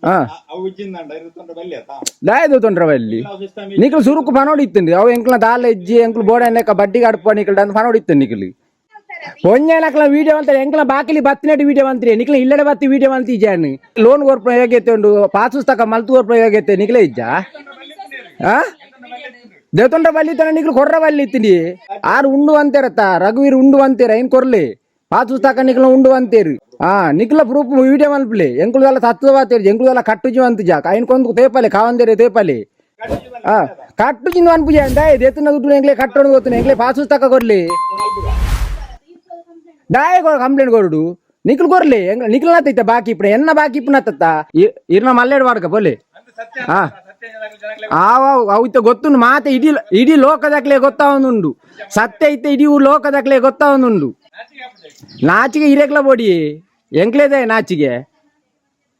ಹಾ. ಅವು ಇಜ್ಜಿಂದಂಡ ಇರುತ್ತಂಡ ಬಲ್ಲಿ ಆತ. ದಾಯ ದೂತೊಂಡ್ರ ಬಲ್ಲಿ. ನಿಕ್ಲು ಸುರುಕು ಪನೋಡಿ ಇತ್ತುಂಡು. ಅವು ಎಂಕ್ಲ ದಾಲ ಇಜ್ಜಿ, ಎಂಕ್ಲು ಬೋಡ ಲೆಕ್ಕ ಬಡ್ಡಿಗೆ ಅಡ್ಪ ನಿಕ್ಲು ಅಂದ್ ಪನೋಡಿ ಇತ್ತು ನಿಕ್ಲು. ಒಂಜನಕ್ಲ ವೀಡಿಯೋ ಅಂತಾರೆ, ಎಂಕ್ಲ ಬಾಕಿಲಿ ಬತ್ತಿನಟ್టు ವೀಡಿಯೋ ಅಂತೀರಿ. ನಿಕ್ಲ ಇಲ್ಲಡೆ ಬತ್ತಿ ವೀಡಿಯೋ ಅಂತ ಇಜ್ಜಾನು. ಲೋನ್ ಕೊರ್ಪುನ ಯೋಗ್ಯತೆ ಉಂಡು, ಪಾಸ್ ಪುಸ್ತಕ ಮಲ್ತು ಕೊರ್ಪುನ ಯೋಗ್ಯತೆ ನಿಕ್ಲೆ ಇಜ್ಜಾ? ಆ ದೇತೊಂಡ್ರ ಬಲ್ಲಿ ಇತ್ತನ ನಿಕ್ಲು ಕೊರ್ರ ಬಲ್ಲಿ ಇತ್ತೀನಿ. ಆರು ಉಂಡು ಅಂತೀರತ್ತ, ರಘುವೀರ್ ಉಂಡು ಅಂತೀರ. ಏನ್ ಕೊರ್ಲಿ, ಪಾಸ್ ಪುಸ್ತಕ ನಿಕ್ಲ ಉಂಡು ಅಂತೀರಿ. ಆ ನಿಕ್ಲ ಪ್ರೂಫ್ ವೀಡಿಯೋ ಮಲ್ಪಲೆ. ಎಂಕುಲ್ದಲ್ಲ ತತ್ವ ಬಾತೇರಿ, ಎಂಕುಲ್ದಲ್ಲ ಕಟ್ಟುಜಿ ಅಂತ ಜಾಕ ಐನ್ ಕೊಂದು ತೇಪಲೆ ಕಾವಂದೇರಿ ತೇಪಲೆ. ಆ ಕಟ್ಟುಜಿಂದ ಅನ್ಪುಜ ದಾಯ ದೇತನ ದುಡ್ಡು ಎಂಕ್ಲೆ ಕಟ್ಟೋಣ ಗೊತ್ತುನ. ಎಂಕ್ಲೆ ಪಾಸ್ ಪುಸ್ತಕ ಕೊರ್ಲಿ. ದಾಯ ಕಂಪ್ಲೇಂಟ್ ಕೊರಡು ನಿಕ್ಲು ಕೊರ್ಲಿ. ಎಂಕ್ ನಿಕ್ಲ ನಾತೈತ ಬಾಕಿ ಇಪ್ಪಣ, ಎನ್ನ ಬಾಕಿ ಇಪ್ಪಣ ತತ್ತ. ಇರ್ನ ಮಲ್ಲೇಡ್ ವಾಡ್ಕ ಬೋಲೆ. ಹಾ, ಆವ ಅವು ಇತ್ತ ಗೊತ್ತುಂಡು ಮಾತೆ. ಇಡೀ ಇಡೀ ಲೋಕದಾಕ್ಲೆ ಗೊತ್ತಾವೊಂದುಂಡು. ಸತ್ಯ ಇತ್ತ ಇಡೀ ಲೋಕದಾಕ್ಲೆ ಗೊತ್ತಾವೊಂದುಂಡು. ನಾಚಿಗೆ ಇರೆಕ್ಲ ಬೋಡಿ ಎಂಕ್ಲೇದೆ ನಾಚಿಗೆ.